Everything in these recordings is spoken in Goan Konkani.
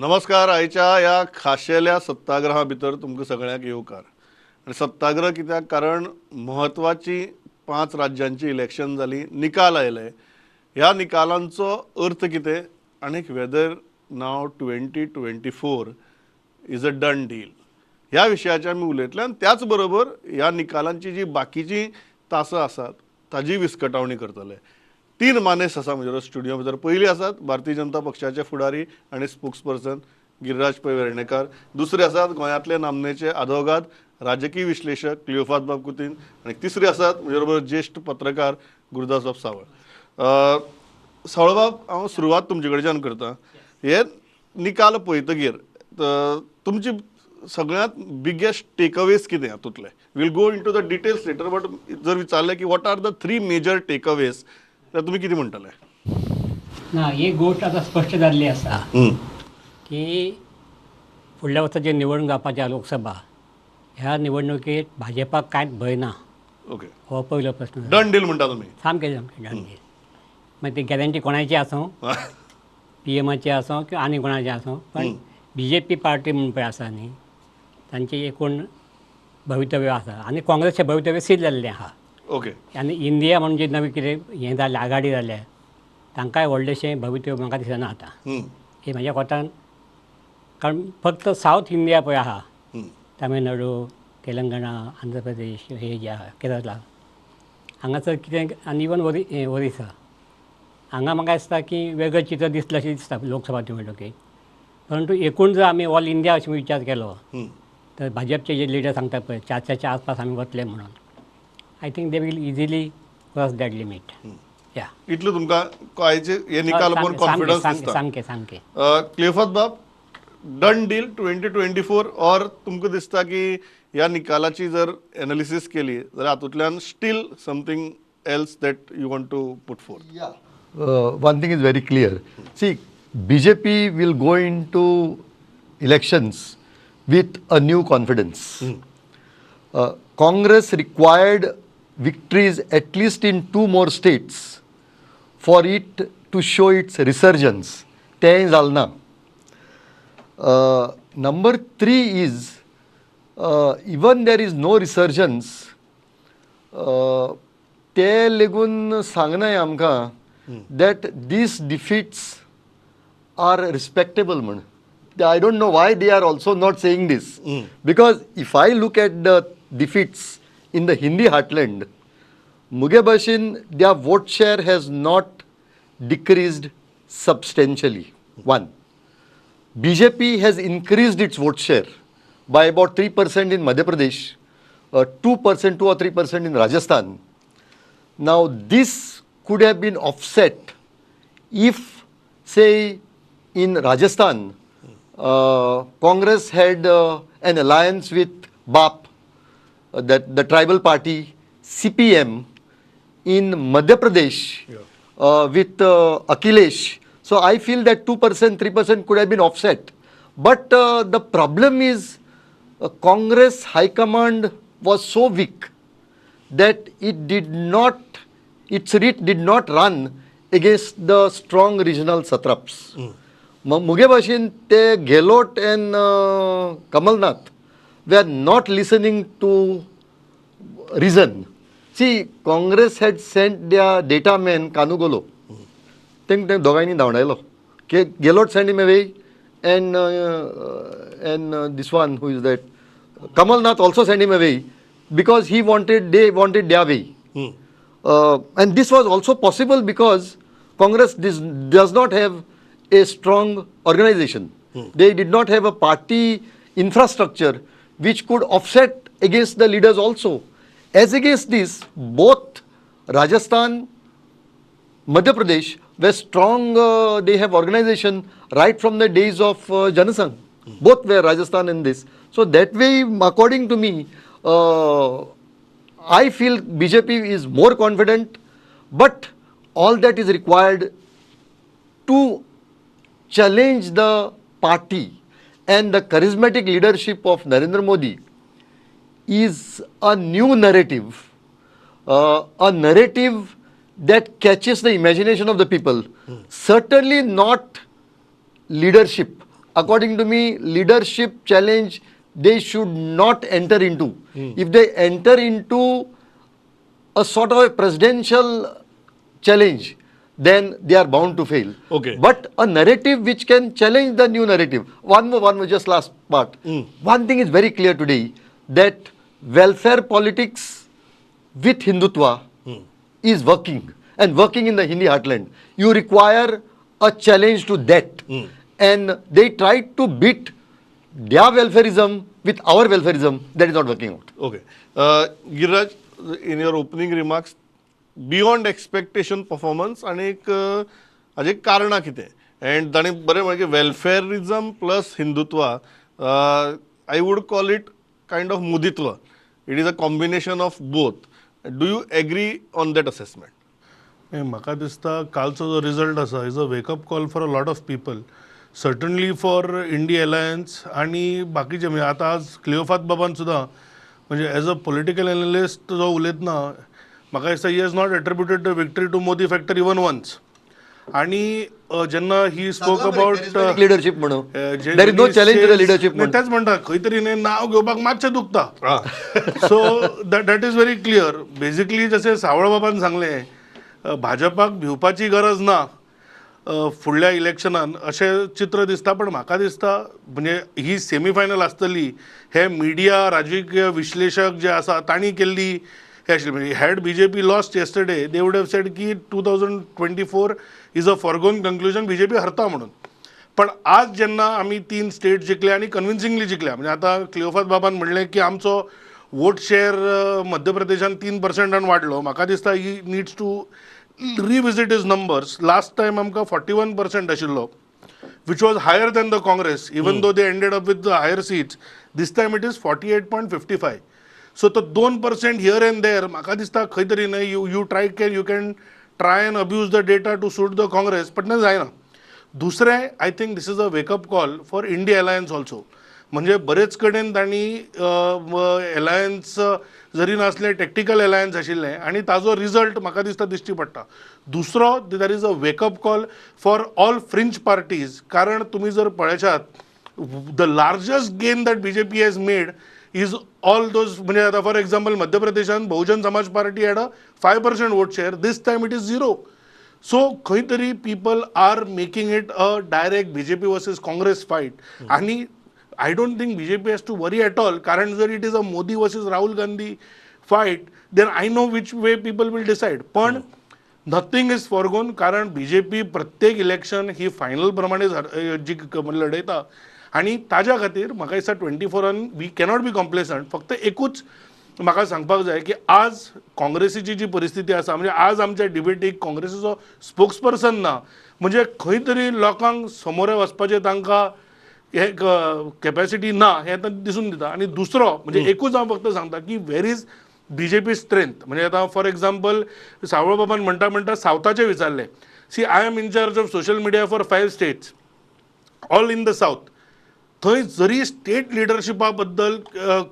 नमस्कार. आयच्या ह्या खाशेल्या सत्याग्रहा भितर तुमकां सगळ्यांक येवकार. आनी सत्याग्रह कित्याक? कारण म्हत्वाची 5 राज्यांची इलेक्शन जाली, निकाल आयले. ह्या निकालांचो अर्थ कितें आनी whether now 2024 is a done deal ह्या विशयाचेर आमी उलयतले. आनी त्याच बरोबर ह्या निकालांची जी बाकीची तासां आसात ताजी विस्कटावणी करतले. 3 मानेस आसा म्हज्या स्टुडियो भितर. पयली आसात भारतीय जनता पक्षाचे फुडारी आनी स्पोक्स पर्सन गिरिराज पै वेर्णेकार, दुसरे आसात गोंयांतले नामनेचे आदवोगाद राजकीय विश्लेशक क्लियोफात बाब कुतीन, आनी तिसरे आसात म्हजे बरोबर ज्येश्ठ पत्रकार गुरुदास बाब सावळ. सावळबाब, हांव सुरवात तुमचे कडच्यान करता. हे निकाल पळयतगीर तुमची सगळ्यांत बिगेस्ट टेकअवेज कितें हातूंतले? We'll go into the details later, but जर विचारलें की what are the 3 major takeaways, जाल्यार तुमी कितें म्हणटले? ना, एक गोश्ट आतां स्पश्ट जाल्ली आसा की फुडल्या वर्सा जे निवडणूक जावपाची आसा लोकसभा, ह्या निवडणुकेत भाजपाक कांयच भंय ना. ओके, हो पयलो प्रस्न. डन डील म्हणटा तुमी? सामकें सामकें डन डील. मागीर ती गॅरंटी कोणाची आसूं, पीएमाची आसूं किंवा आनी कोणाची आसूं, पण बीजेपी पार्टी म्हूण पळय आसा न्ही, तांचें एकूण भवितव्य आसा आनी काँग्रेसचें भवितव्य सील जाल्लें आसा. ओके. आनी इंडिया म्हूण जे नवी कितें हें जालें, आघाडी जाल्या, तांकांय व्हडलेशें भवितव्य म्हाका दिसना आतां. हे म्हाज्या कोतान, कारण फक्त सावथ इंडिया पळय आहा, तामिळनाडू, तेलंगणा, आंध्र प्रदेश, हे जे आहा, केरला, हांगासर कितें, आनी इवन ओरिसा, हांगा म्हाका दिसता की वेगळें चित्र दिसलें अशें दिसता लोकसभा निवडणुकेक. परंतु एकूण जर आमी ऑल इंडिया अशें विचार केलो तर भाजपचे जे लिडर सांगता पळय 400च्या आसपास आमी वतले म्हणून, I think they will easily cross that limit. या. इतलो तुमकां आयचे हे निकाल पळोवन कॉन्फिडन्स दिसता? सामकें सामकें. क्लियोफात बाब, डन डील 2024 ऑर तुमकां दिसता की ह्या निकालाची जर एनालिसीस केली जाल्यार हातूंतल्यान still something else that you want to put forth? Yeah. One thing is very clear. See, BJP will go into elections with a new confidence. Congress required victories at least in 2 more states for it to show its resurgence. तेंय जालें ना. Number 3 is, even there is no resurgence, ते लेगून सांगनाय आमकां that these defeats are respectable म्हण. I don't know why they are also not saying this. Because if I look at the defeats in the Hindi heartland, मुगे भाशेन their vote share has not decreased substantially. 1. BJP has increased its vote share by about 3% in Madhya Pradesh, 2%, 2 or 3% in Rajasthan. Now, this could have been offset if, say, in Rajasthan, Congress had an alliance with BAP, that the tribal party, CPM, in Madhya Pradesh, with Akhilesh. So I feel that 2%, 3% could have been offset. But the problem is Congress high command was so weak that it did not, its writ did not run against the strong regional satraps. मुगे भाशेन ते Gehlot and Kamal Nath were not listening to reason. See, Congress had sent their data man Kanugolo. तेंक तें दोगांयनी धांवडायलो. के Gehlot send him away and this one, who is that, Kamal Nath, also send him away because he wanted they wanted their way. And this was also possible because Congress does not have a strong organization. They did not have a party infrastructure which could offset against the leaders also. As against this, both Rajasthan, Madhya Pradesh were strong, they have organization right from the days of Janasangh. Both were Rajasthan and this. So that way, according to me, I feel BJP is more confident, but all that is required to challenge the party and the charismatic leadership of Narendra Modi is a new narrative, a narrative that catches the imagination of the people. Certainly not leadership. According to me, leadership challenge they should not enter into. If they enter into a sort of a presidential challenge, then they are bound to fail. But a narrative which can challenge the new narrative. One more, just last part. One thing is very clear today, that welfare politics with Hindutva is working, and working in the Hindi heartland. You require a challenge to that. And they tried to beat their welfareism with our welfareism. That is not working out. Okay. Giriraj, in your opening remarks, beyond expectation performance आणि एक हाजे कारणां कितें अँड ताणें बरें म्हणलें की welfarism plus Hindutva, I would call it kind of Moditva. It is a combination of both. Do you agree on that assessment? नाही, म्हाका दिसता कालचो जो रिजल्ट आसा is a wake-up call for a lot of people, certainly for INDI alliance आनी बाकीचे. म्हणजे आतां आज क्लिओफात बाबान सुद्दां, म्हणजे एज अ पॉलिटिकल एनलिस्ट जो उलयतना म्हाका दिसता he has not attributed the victory to Modi factor even once. आणि जेन्ना he spoke about leadership म्हणून, there is no challenge to the leadership म्हणून. तेच म्हणटा, खंय तरी न्ही नांव घेवपाक मातशें दुखता. So that is very clear. Basically जशें सावळ बाबान सांगलें, भाजपाक भिवपाची गरज ना फुडल्या इलेक्शनान अशें चित्र दिसता. पण म्हाका दिसता म्हणजे ही सेमीफायनल आसतली हे मिडिया, राजकीय विश्लेशक जे आसा तांणी केल्ली हे आशिल्ली. म्हणजे had BJP lost yesterday, they would have said की 2024 is a foregone conclusion, BJP हरता म्हणून. पण आज जेन्ना आमी तीन स्टेट जिखले आनी कन्विन्सिंगली जिखल्या, म्हणजे आतां क्लिओफात बाबान म्हणलें की आमचो वोट शेअर मध्य प्रदेशान 3 पर्संटान वाडलो. म्हाका दिसता he needs to revisit his numbers. Last time आमकां 41% आशिल्लो, which was higher than the Congress, even though they ended up with the higher seats. This time it is 48.55. So तो 2% here and there म्हाका दिसता खंय तरी न्हय you can try and abuse the data to suit the Congress, पण तें जायना. दुसरें, I think this is a wake-up call for INDI alliance also. म्हणजे बरेच कडेन तांणी एलायन्स जरी नासलें, टॅक्टिकल एलायन्स आशिल्लें आनी ताजो रिजल्ट म्हाका दिसता दिश्टी पडटा. दुसरो, there is a wake-up call for all fringe parties, कारण तुमी जर पळयशात, the largest gain that BJP has made is all those, म्हणजे आतां फॉर एक्झाम्पल मध्य प्रदेशान Bahujan Samaj Party had a 5% vote share. This time it is zero. So खंय तरी people are making it a direct BJP versus Congress fight आणि I don't think BJP has to worry at all, कारण जर it is a Modi versus Rahul Gandhi fight, then I know which way people will decide. पण नथींग is फॉरगोन, कारण बीजेपी प्रत्येक इलेक्शन ही फायनल प्रमाणे जी लढयता आनी ताज्या खातीर म्हाका दिसता 24रान we cannot be कॉम्प्लेसंट. फक्त एकूच म्हाका सांगपाक जाय की आज काँग्रेसीची जी परिस्थिती आसा, म्हणजे आज आमच्या डिबेटीक काँग्रेसीचो स्पोक्स पर्सन ना, म्हणजे खंय तरी लोकांक समोर वचपाचें तांकां हे कॅपॅसिटी ना हें आतां दिसून दिता. आनी दुसरो म्हणजे एकूच हांव फक्त सांगता की where is BJP strength? म्हणजे आतां फॉर एक्झाम्पल सावळ बाबान म्हणटा म्हणटा सावथाचें विचारलें. See, I am in charge of social media for five states, all in the south. थंय जरी स्टेट लिडरशिपा बद्दल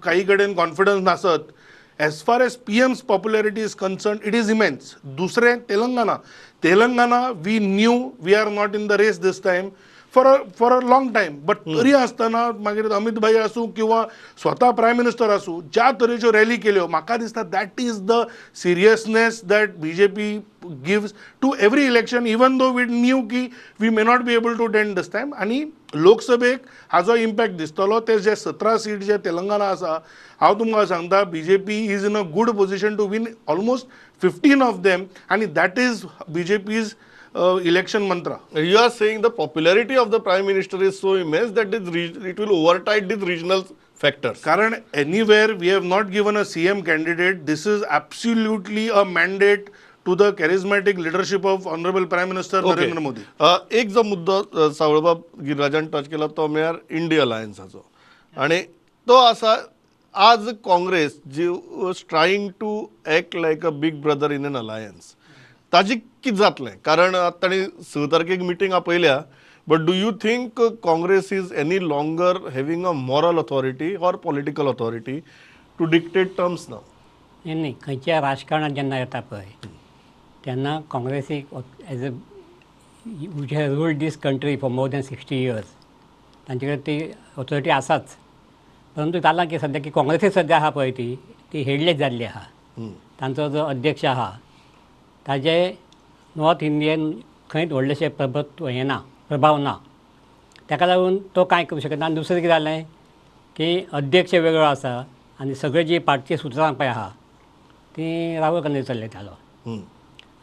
काही कडेन कॉन्फिडन्स नासत, as far as PM's popularity is concerned, it is immense. दुसरें Telangana. Telangana, we knew we are not in the race this time for a long time, but तरी आसतना मागीर अमित भाई आसूं किंवा स्वता प्रायम मिनिस्टर आसूं, ज्या तरेच्यो रॅली केल्यो, म्हाका दिसता that is the seriousness that BJP gives to every election, even though we knew की we may not be able to dent this time. आनी लोकसभेक हाजो इम्पॅक्ट दिसतलो. ते जे 17 सीट जे तेलंगणा आसा, हांव तुमकां सांगता, BJP is in a good position to win almost 15 of them आनी that is BJP's election mantra. You are saying the popularity of the prime minister is so immense that it will overtide these regional factors. कारण anywhere we have not given a CM candidate. This is absolutely a mandate to the charismatic leadership of honourable Prime Minister Narendra Modi. एक जो मुद्दो सावळबाब गिरिराजान टच केला तो म्हळ्यार इंडिया अलायन्साचो आनी तो आसा, आज काँग्रेस जी was trying to act like a big brother in an alliance, ताजी कितें जातलें? कारण आतां तांणी 6 तारखेक मिटींग आपयल्या, but do you think Congress is any longer having a moral authority or political authority to dictate terms now? न्ही न्ही, खंयच्या राजकारणात जेन्ना येता पळय तेन्ना काँग्रेसीक as a which has ruled this country for more than 60 years. तांचे कडेन ती ऑथॉरिटी आसाच. परंतु जालां की सद्या की काँग्रेसी सद्या आहा पळय ती ती हेडलेस जाल्ली आहा. तांचो जो अध्यक्ष आहा ताजे नॉर्थ इंडियन खंयच व्हडलेशें प्रभुत्व हें ना, प्रभाव ना, ताका लागून तो कांय करूं शकना. आनी दुसरें कितें जालें की अध्यक्ष वेगळो आसा आनी सगळीं जी पार्टीची सुत्रां पळय आहा ती राहुल गांधी चलयतालो.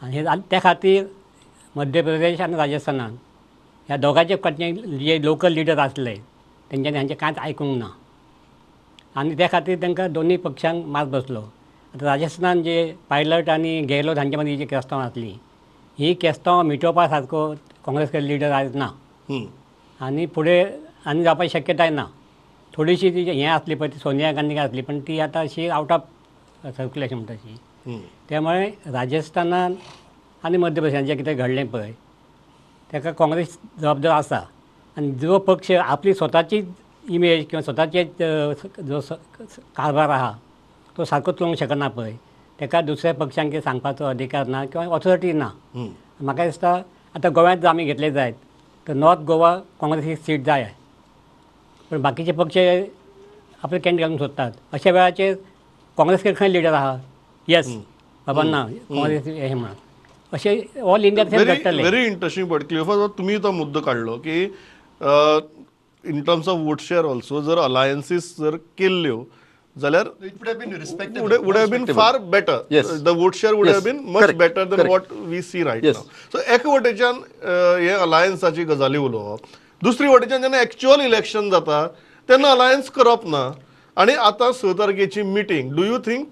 आनी हे त्या खातीर मध्य प्रदेश आनी राजस्थानान ह्या दोगांचे कडचे जे लोकल लिडर आसले तेंच्यांनी हांचें कांयच आयकूंक ना आनी त्या खातीर तांकां दोनूय पक्षांक मात बसलो. आतां राजस्थानान जे पायलट आनी गेहलोत हांचे मदीं जी केस्तांव आसली ही केस्तांव मिटोवपा सारको काँग्रेस कडे लिडर आयज ना आनी फुडें आनी जावपाची शक्यताय ना. थोडीशी ती हें आसली पळय ती सोनिया गांधी आसली पण ती आतां अशी आवट ऑफ सर्क्युलेशन म्हणटा अशी. त्यामुळे राजस्थानान आनी मध्य प्रदेशान जें कितें घडलें पळय ताका काँग्रेस जबाबदार आसा. आनी जो पक्ष आपली स्वताची इमेज किंवा स्वताचे जो कारभार आहा तो सारको चलोवंक शकना पळय ताका दुसऱ्या पक्षांक कितें सांगपाचो अधिकार ना किंवा ऑथॉरिटी ना. म्हाका दिसता आतां गोव्यांत जर आमी घेतले जायत तर नॉर्थ गोवा काँग्रेसीक सीट जाय पण बाकीचे पक्ष आपले कॅन्डिडेट घालूंक सोदतात. अशा वेळाचेर काँग्रेस कडेन खंय लिडर आहा येस बाबा ना काँग्रेस हें म्हणून अशें ऑल इंडिया थंय घडटलें. व्हेरी इंट्रस्टिंग पॉयंट क्लियोफास, तुमी तो मुद्दो काडलो की in terms of vote share also जर अलायन्सीस जर केल्ल्यो जाल्यार would have been far better. The vote share would have been much better than what we see right now. So एका वटेच्यान हे अलायन्साची गजाली उलोवप, दुसरी वटेच्यान जेन्ना एक्च्युअल इलेक्शन जाता तेन्ना अलायन्स करप ना. आनी आतां 6 तारखेची meeting, do you think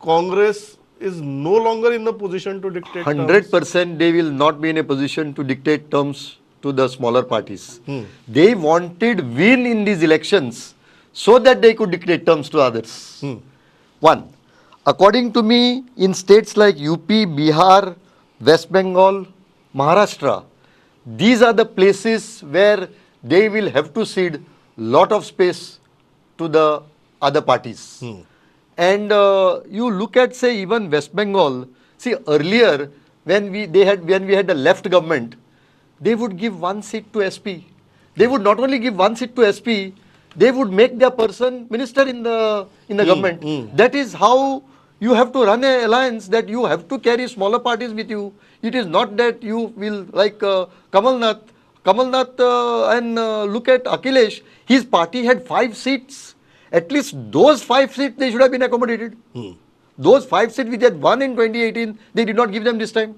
Congress is no longer in the position to dictate 100% they will not be in a position to dictate terms to the smaller parties. They wanted win in these elections so that they could dictate terms to others. One, according to me, in states like UP, Bihar, West Bengal, Maharashtra, these are the places where they will have to cede lot of space to the other parties. And you look at, say, even West Bengal. See, earlier when we had the left government, they would give one seat to SP. They would not only give one seat to SP, they would make their person minister in the government. That is how you have to run an alliance, that you have to carry smaller parties with you. It is not that you will, like Kamal Nath and look at Akhilesh, his party had 5 seats. At least those 5 seats, they should have been accommodated. Those 5 seats which had won in 2018, they did not give them this time.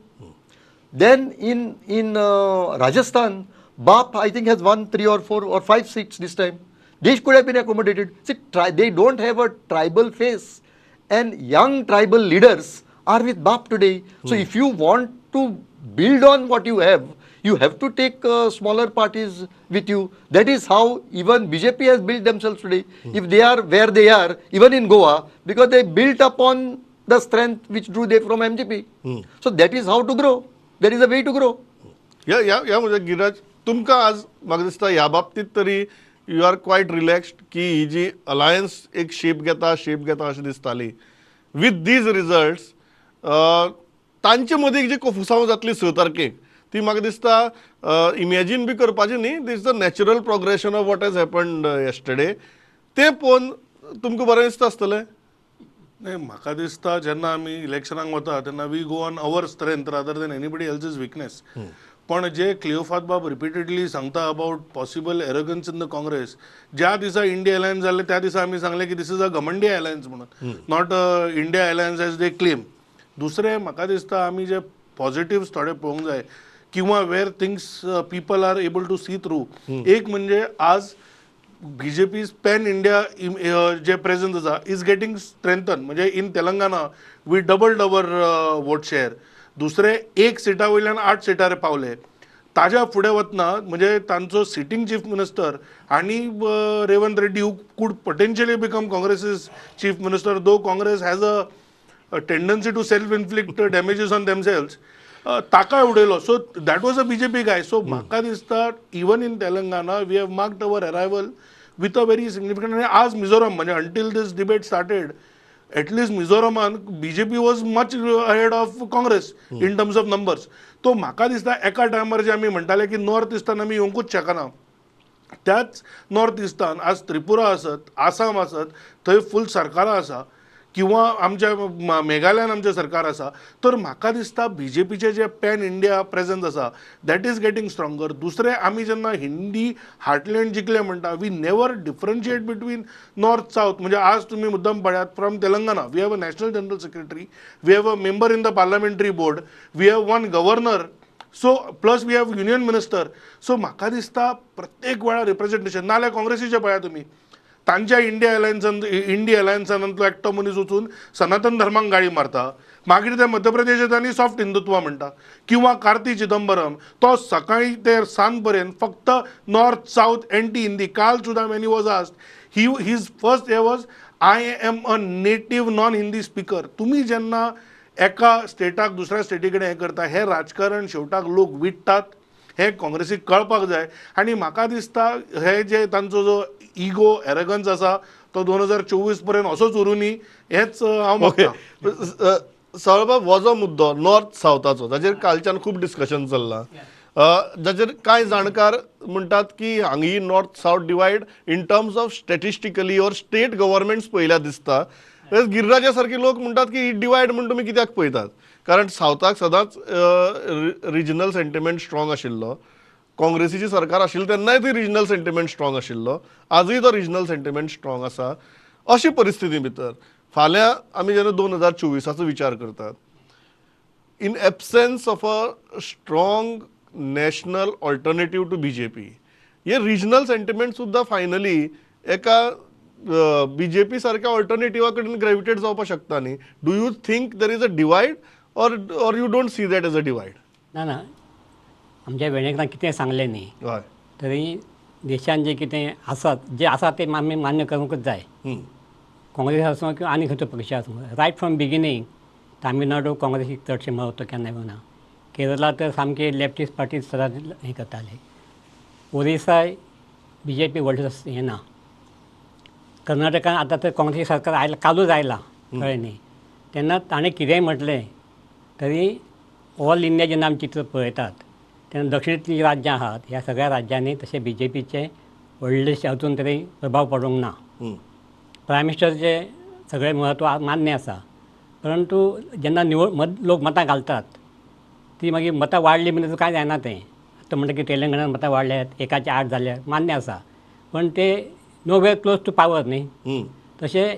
Then in Rajasthan, BAP, I think, has won 3 or 4 or 5 seats this time. They could have been accommodated. See, they don't have a tribal face, and young tribal leaders are with BAP today. So if you want to build on what you have to take smaller parties with you. That is how even BJP has built themselves today. If they are where they are, even in Goa, because they built upon the strength which drew they from MGP. So that is how to grow. That is a way to grow. या म्हणजे गिराज, तुमकां आज म्हाका दिसता ह्या बाबतींत तरी you are quite relaxed की ही जी अलायन्स एक शेप घेता अशें दिसताली. विथ these results तांचे मदीं जी कोफुसांव जातली 6 तारखेक ती म्हाका दिसता इमॅजीन बी करपाची न्ही. This the natural progression of what has happened yesterday. तें पळोवन तुमकां बरें दिसता आसतलें. नाही, म्हाका दिसता जेन्ना आमी इलेक्शनाक वता तेन्ना we go on our strength rather than anybody else's weakness. पण जे क्लियोफात बाब रिपीटेडली सांगता about possible arrogance in the Congress, ज्या दिसा इंडिया अलायन्स जाल्ले त्या दिसा आमी सांगलें की this is a घमंडिया alliance म्हणून, not a India alliance as they claim. दुसरें म्हाका दिसता आमी जे पॉझिटिव्स थोडे पळोवंक जाय किंवा where things people are able to see through. एक म्हणजे आज बीजेपी पॅन इंडिया जे प्रेझन्स आसा is getting strengthen. म्हणजे in Telangana we doubled our vote share. दुसरे 1 सिटा वयल्यान 8 सिटार पावले. ताज्या फुडें वतना म्हणजे तांचो सिटींग चीफ मिनिस्टर आनी Revanth Reddy who could potentially become Congress's chief minister, though Congress has a tendency to self inflict damages on themselves, ताका उडयलो. So that was a BJP guy. So म्हाका दिसता even in Telangana we have marked our arrival with a very significant. आनी आज मिझोरम म्हणजे until this debate started at least मिझोरमान BJP was much ahead of Congress in terms of numbers. तो म्हाका दिसता एका टायमार जे आमी म्हणटाले की नॉर्थ इस्टान आमी येवंकूच शकना, त्याच नॉर्थ इस्टान आज त्रिपुरा आसत, आसाम आसत, थंय फूल सरकारां आसा किंवा आमच्या मेघालयान आमचें सरकार आसा. तर म्हाका दिसता बी जे पीचें जें पॅन इंडिया प्रेजन्स आसा that is getting stronger. दुसरें, आमी जेन्ना हिंदी हार्टलँड जिखले म्हणटा, we never differentiate between north south. म्हणजे आज तुमी मुद्दम पळयात, from Telangana we have a national general secretary, we have a member in the parliamentary board, we have one governor, so plus we have union minister. So म्हाका दिसता प्रत्येक वेळार रिप्रेझेंटेशन. नाल्यार काँग्रेसीचें पळयात तुमी, तांच्या इंडिया अलायन्सांतलो एकटो मनीस वचून सनातन धर्माक गाळी मारता, मागीर ते मध्य प्रदेशांत आनी सॉफ्ट हिंदुत्व म्हणटा, किंवा कार्ती चिदंबरम तो सकाळी ते सांज पर्यंत फक्त नॉर्थ सावथ एंटी हिंदी. काल सुद्दां when he was asked, he his first हे was I am a native non Hindi speaker. तुमी जेन्ना एका स्टेटाक दुसऱ्या स्टेटी कडेन हें करता, हें राजकारण शेवटाक लोक विट्टात, हें काँग्रेसीक कळपाक जाय. आनी म्हाका दिसता हे जे तांचो जो इगो एरगन्स आसा तो 2024 पर्यंत असोच उरुनी हेंच हांव ओके मागता. सावळबाब, हो जो मुद्दो नॉर्थ सावथाचो ताजेर कालच्यान खूब डिस्कशन चल्लां, जाचेर कांय जाणकार म्हणटात की हांगी north south divide in terms of statistically or state governments पळयल्यार दिसता. गिरिराजा सारके लोक म्हणटात की ही डिवायड म्हूण तुमी कित्याक पळयतात, कारण सावथाक सदांच रिजनल सेंटिमेंट स्ट्रॉंग आशिल्लो, काँग्रेसीची सरकार आशिल्ली तेन्नाय ती रिजनल सेंटिमेंट स्ट्रॉंग आशिल्लो, आजूय तो रिजनल सेंटिमेंट स्ट्रॉंग आसा. अशी परिस्थिती भितर फाल्यां आमी जेन्ना 2024 विचार करतात, in absence of a strong national alternative to BJP, hey regional sentiment सुद्दां फायनली एका बीजेपी सारक्या ऑल्टरनेटिवा कडेन ग्रेविटेट जावपाक शकता न्ही. Do you think there is a divide or you don't see that as a divide? ना ना, आमच्या वेणेकरान कितें सांगलें न्ही हय, तरी देशान जें कितें आसा जें आसा तें आमी मान्य करूंकच जाय. काँग्रेस आसूं किंवा आनी खंयचो पक्ष आसूं, रायट फ्रॉम बिगिनींग तामिळनाडू काँग्रेसीक चडशें म्हत्व केन्ना ना. केरला तर सामकी लेफ्टिस्ट पार्टी सदांच हें करताले. ओरिसाय बी जे पी व्हडलें हें ना. कर्नाटकान आतां तर काँग्रेसी सरकार आयलां, कालूच आयलां, कळ्ळें न्ही. तेन्ना ताणें कितेंय म्हटलें तरी ऑल इंडिया जेन्ना आमी चित्र पळयतात तेन्ना दक्षिणेंतलीं राज्यां आहात ह्या सगळ्या राज्यांनी तशें बी जे पीचें व्हडलेशें अजून तरी प्रभाव पडूंक ना. प्रायम मिनिस्टरचें सगळें म्हत्व मान्य आसा, परंतु जेन्ना निवड लोक मतां घालतात ती मागीर मतां वाडली म्हणटकच कांय जायना तें. आतां म्हणटा की तेलंगणान मतां वाडल्यात, 1 8 जाल्यात, मान्य आसा, पण ते nowhere close to power न्ही. तशें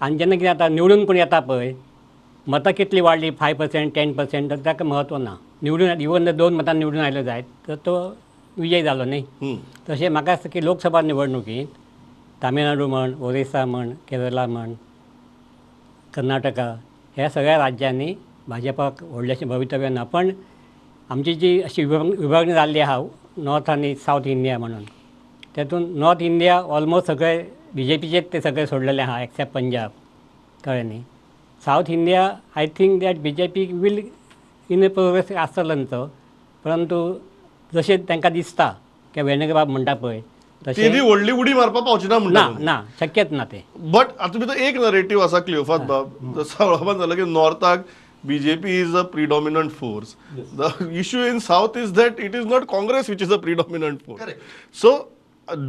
आनी जेन्ना कितें जाता, निवडून कोण येता पळय, मतां कितलीं वाडलीं 5% 10% तर ताका म्हत्व ना. निवडून इवन 2 मतां निवडून आयले जायत तर तो विजय जालो न्ही. तशें म्हाका दिसता की लोकसभा निवडणुकींत तामिळनाडू म्हण, ओरिसा म्हण, केरला म्हण, कर्नाटका ह्या सगळ्या राज्यांनी भाजपाक व्हडलेशें भवितव्य ना. पण आमची जी अशी विभागणी जाल्ली आहा नॉर्थ आनी सावथ इंडिया म्हणून, तेतून नॉर्थ इंडिया ऑलमोस्ट सगळे बी जे पीचेच ते सगळे सोडलेले आहा एक्सेप्ट पंजाब, कळ्ळें न्ही. South India I think that B J P will in a progress आसतलो तांचो, परंतु जशें तांकां दिसता की वेणेकर म्हणटा पळय तशें व्हडली उडी मारपाक पावची ना म्हणटा, ना ना, शक्यच ना तें. बट आतां भितर एक नरेटीव आसा क्लियोफात बाब, सावळबाबान जालें की नॉर्थाक BJP is a predominant force. The issue in south is that it is not Congress which is a predominant force. So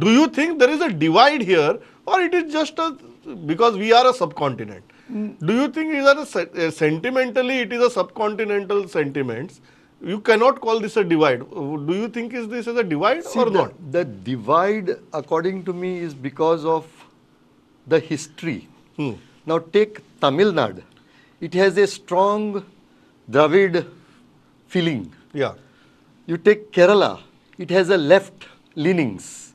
do you think there is a divide here or it is just a because we are a subcontinent? Do you think is are sentimentally it is a subcontinental sentiments? You cannot call this a divide. Do you think is this is a divide See, or not? The divide, according to me, is because of the history. Now take Tamil Nadu. It has a strong Dravid feeling. Yeah. You take Kerala, it has a left leanings.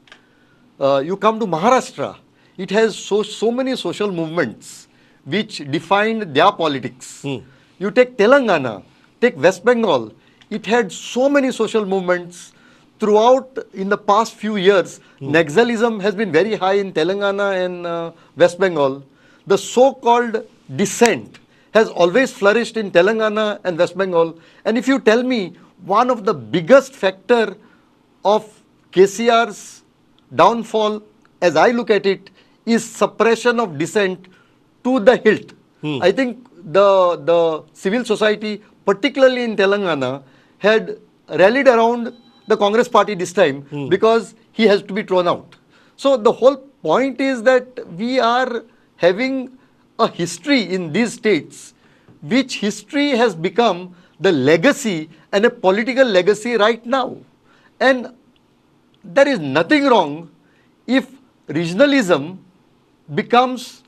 You come to Maharashtra, it has so many social movements which defined their politics. You take Telangana, take West Bengal, it had so many social movements. Throughout in the past few years, Naxalism has been very high in Telangana and West Bengal. The so-called dissent has always flourished in Telangana and West Bengal. And if you tell me, one of the biggest factor of KCR's downfall, as I look at it, is suppression of dissent to the hilt. I think the civil society, particularly in Telangana, had rallied around the Congress party this time because he has to be thrown out. So the whole point is that we are having a history in these states, which history has become the legacy and a political legacy right now. And there is nothing wrong if regionalism becomes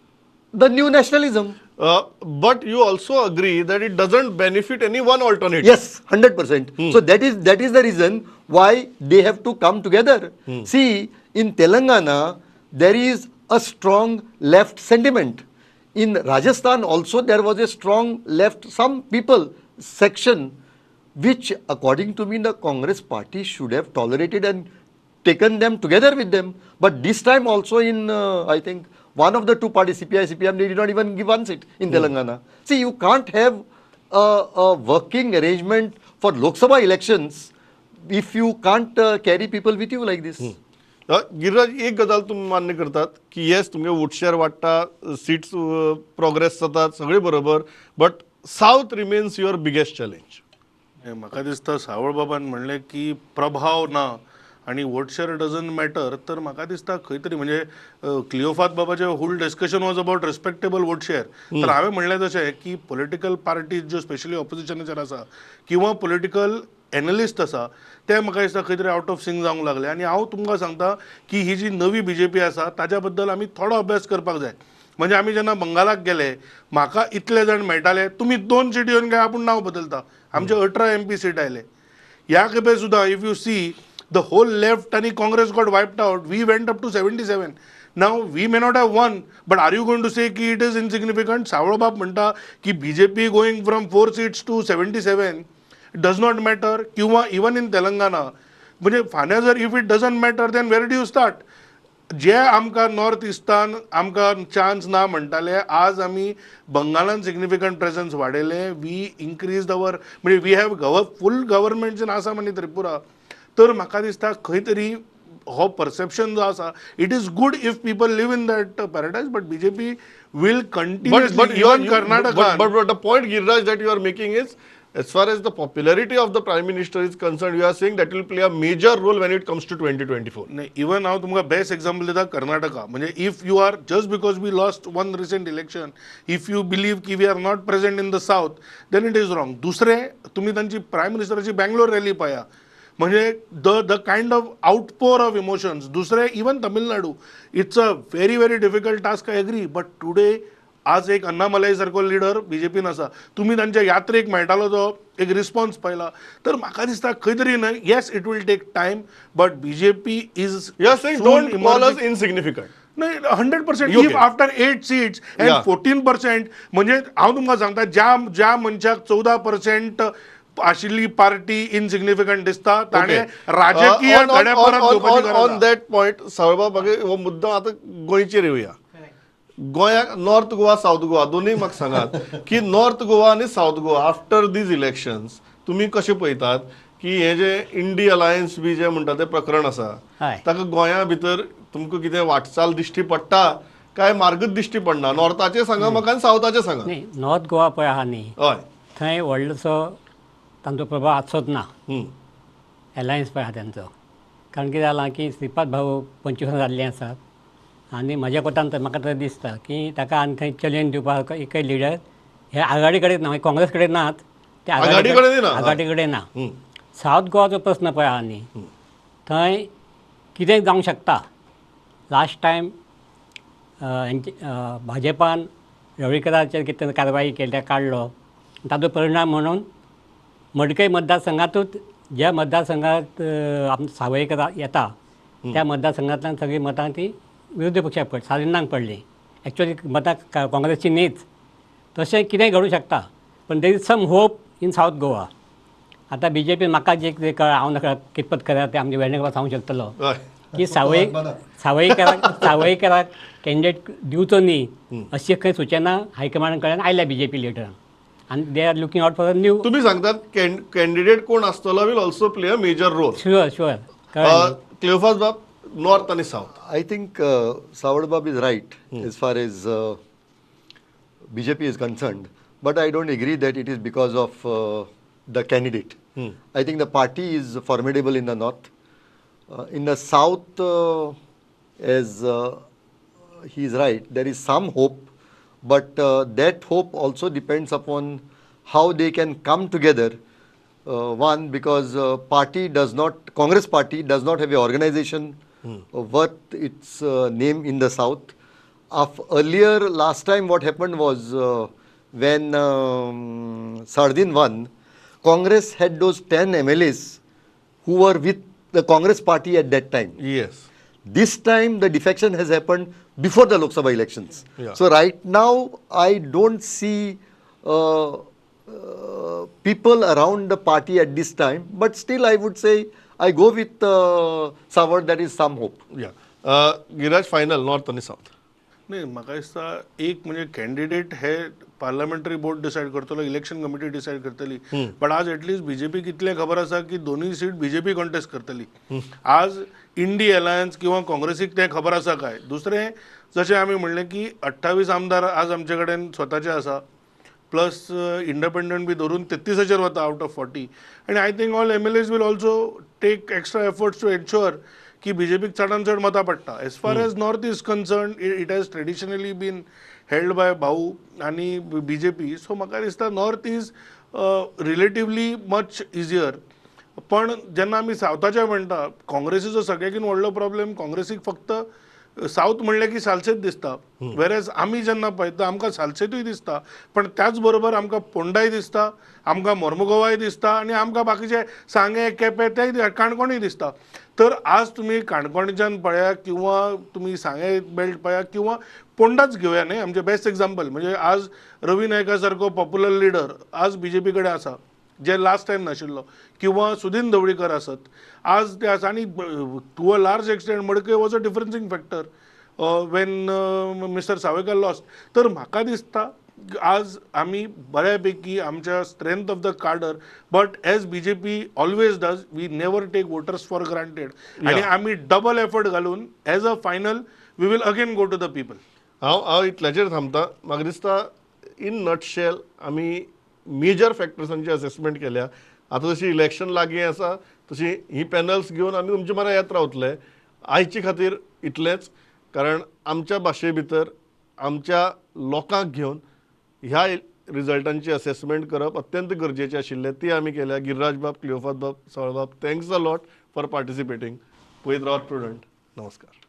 the new nationalism. But you also agree that it doesn't benefit any one alternative. Yes, 100%. So that is the reason why they have to come together. See, in Telangana, there is a strong left sentiment. In Rajasthan also there was a strong left, some people section, which according to me the Congress party should have tolerated and taken them together with them. But this time also in, I think, one of the two parties, CPI, CPM, they did not even give one seat in Telangana. See, you can't have a working arrangement for Lok Sabha elections if you can't carry people with you like this. Giriraj, एक गजाल तुमी मान्य करतात की येस तुमगे वोट शेअर वाडटा, सीट्स प्रोग्रेस जातात, सगळे बरोबर, but south remains your biggest challenge. म्हाका दिसता सावळ बाबान म्हणलें की प्रभाव ना आनी वोट शेअर डजंट मॅटर, तर म्हाका दिसता खंय तरी म्हणजे Cleofato बाबाचे whole discussion was about respectable vote share. तर हांवें म्हणलें तशें की पॉलिटिकल पार्टीज ज्यो स्पेशली ऑपोजिशनाचेर आसा किंवा पॉलिटिकल एनलिस्ट आसा ते म्हाका दिसता खंय तरी आवट ऑफ सिंग जावंक लागले. आनी हांव तुमकां सांगता की ही जी नवी बीजेपी आसा ताच्या बद्दल आमी थोडो अभ्यास करपाक जाय. म्हणजे आमी जेन्ना बंगालाक गेले म्हाका इतले जाण मेळटाले, तुमी 2 सीट येवन काय आपूण नांव बदलता, आमचे 18 MP seat आयले. ह्या खेपे सुद्दां if you see the whole left and Congress got wiped out. We went up to 77. Now, we may not have won, but are you going to say ki it is insignificant? Savalbab म्हणता की BJP going from 4 seats to 77 does not matter. किंवा even in Telangana, म्हणजे फाल्यां जर if it doesn't matter, then where do you start? जे आमकां नॉर्थ इस्टान आमकां चान्स ना म्हणटाले, आज आमी बंगालान सिग्निफिकंट प्रेझन्स वाडयलें. We increase our, म्हणजे we have full governments in Assam आनी त्रिपुरा. तर म्हाका दिसता खंय तरी हो परसेप्शन जो आसा, it is good if people live in that paradise, but BJP will continuously even Karnataka. But the point Giriraj that you are making is, as far as the popularity of the Prime Minister is concerned, you are saying that will play a major role when it comes to 2024. नाही, इवन हांव तुमकां बेस्ट एक्झाम्पल दिता कर्नाटका. म्हणजे if you are, just because we lost one recent election, if you believe की we are not present in the south, then it is wrong. दुसरें, तुमी तांची प्रायम मिनिस्टराची बँगलोर रॅली पळया, म्हणजे the kind of outpour of emotions. दुसरें, even Tamil Nadu, it's a very very difficult task, I agree, but today आज एक अन्नामलाई सारको लिडर बीजेपीन आसा, तुमी तांच्या यात्रेक मेळटालो तो एक रिस्पॉन्स पळयला, तर म्हाका दिसता खंय तरी न्हय, yes it will take time, but BJP is don't call us insignificant. नाही, 100%. If after 8 seats and 14%, म्हणजे हांव तुमकां सांगता, ज्या ज्या मनशाक 14% आशिल्ली पार्टी इनसिग्निफिकंट दिसता ताणें राजकीय धडे परत घेवपाची गरज. ऑन that point सावळबाब, हो मुद्दा आतां गोंयचेर येवया. गोंयाक नॉर्थ गोवा सावथ गोवा दोनूय म्हाका सांगात की नॉर्थ गोवा आनी south Goa after these elections तुमी कशें पळयतात की हे जे इंडी अलायन्स बी जे म्हणटा तें प्रकरण आसा ताका गोंया भितर तुमकां कितें वाटचाल दिश्टी पडटा काय मार्गूच दिश्टी पडना? नॉर्थाचें सांगा म्हाका आनी सावथाचें सांगा. न्ही, नॉर्थ गोवा पळय आहा न्ही, हय, थंय व्हडलोसो तांचो प्रभाव आसचोच ना, एलायन्स पळय आहा तेंचो. कारण कितें जालां की श्रीपाद भाऊ 25 जाल्ले आसात आनी म्हज्या कोतान तर म्हाका तर दिसता की ताका आनी थंय चॅलेंज दिवपाक एकय लिडर हे आघाडी कडेन ना, काँग्रेस कडेन नात, ते आघाडी कडेन ना. सावथ गोवाचो प्रस्न पळय आहा न्ही, थंय कितें जावंक शकता. लास्ट टायम हेंचे भाजपान रवळीकराचेर कितें कारवाई केली, ताका काडलो, ताचो परिणाम म्हणून मडकय मतदारसंघातूच, ज्या मतदारसंघात आमचो सावयकर येता त्या मतदारसंघांतल्यान सगळीं मतां ती विरोधी पक्षाक पडली, सालिनाक पडली. एक्चुअली मतां काँग्रेसची न्हीच. तशें कितेंय घडूं शकता, पण there is some hope in south Goa. आतां बी जे पी म्हाका जे कितें कळ्ळां, हांव नकळो कितपत खरें तें आमच्या वेर्णेकर सांगूंक शकतलो की सावयकराक कॅन्डिडेट दिवचो न्ही अशी खंय सुचना हायकमांडा कडल्यान आयल्या बी जे पी लिडरान, आनी they are looking out for a new. तुमी सांगतात कॅन्डिडेट कोण आसतलो will also play a major role. Sure sure. Cleophas बाब, नॉर्थ आनी south. I think Savalbab is right as far as BJP is concerned, but I don't agree that it is because of the candidate. I think the party is formidable in the north. In the south, as he is right, there is some hope, but that hope also depends upon how they can come together. One, because party does not, Congress party does not have an organization worth its name in the south. Earlier, last time what happened was when Sardin won, Congress had those 10 MLAs who were with the Congress party at that time. Yes. This time the defection has happened before the Lok Sabha elections. Yeah. So right now I don't see people around the party at this time, but still I would say I go with Savard, there is some hope. Yeah. Giraj, final north आनी सावथ. नाही, म्हाका दिसता एक म्हणजे कॅन्डिडेट हे पार्लमेंटरी बोर्ड डिसायड करतलो, इलेक्शन कमिटी डिसायड करतली, बट आज एटलिस्ट बीजेपीक इतलें खबर आसा की दोनूय सीट बीजेपी कॉन्टेस्ट करतली. आज इंडी अलायन्स किंवा काँग्रेसीक तें खबर आसा काय. दुसरें जशें आमी म्हणलें की 28 आमदार आज आमचे कडेन स्वताचे आसा, प्लस इंडिपेंडंट बी धरून 33 वता आउट ऑफ 40. आनी I think all MLAs will also take extra efforts to ensure की बीजेपीक चडान चड मतां पडटा. As far as north is concern, it has traditionally been held by Bhau आनी बीजेपी. सो म्हाका दिसता north is relatively much easier. पण जेन्ना आमी सावथाचे म्हणटा, काँग्रेसीचो सगळ्याकीन व्हडलो प्रॉब्लेम, काँग्रेसीक फक्त सावथ म्हणलें की सालसेत दिसता, वेरेज आमी जेन्ना पळयता आमकां सालसेतूय दिसता, पण त्याच बरोबर आमकां पोंडाय दिसता, आमकां मोर्मुगोवाय दिसता आनी आमकां बाकीचे सांगें, केपें तेय काणकोणूय दिसता. तर आज तुमी काणकोणच्यान पळया किंवा तुमी सांगें बेल्ट पळया किंवा पोंडाच घेवया न्ही, आमचें बेस्ट एग्जाम्पल म्हणजे आज रवी नायका सारको पॉप्युलर लिडर आज बीजेपी कडेन आसा, जे लास्ट टायम नाशिल्लो, किंवा सुदीन धवळीकर आसत आज ते आसा. आनी to a large extent Madkai was a differencing factor when mister Sawaikar lost. तर म्हाका दिसता आज आमी बऱ्यापैकी आमच्या strength of the cadre, but as BJP always does, we never take voters for granted. आनी आमी डबल एफर्ट घालून as a final we will again go to the people. हांव हांव इतल्याचेर थांबता. म्हाका दिसता इन नटशेल आमी मेजर फॅक्टर्सांची असेसमेंट केल्या. आतां जशी इलेक्शन लागीं आसा तशी ही पॅनल्स घेवन आमी तुमचे मरा येत रावतले. आयचे खातीर इतलेंच, कारण आमच्या भाशे भितर आमच्या लोकांक घेवन ह्या रिजल्टांची असेसमेंट करप अत्यंत गरजेचें आशिल्लें, ती आमी केल्या. गिरिराज बाब, क्लियोफात बाब, सावळबाब, thanks a lot for participating. पळयत रावात प्रुडंट. नमस्कार.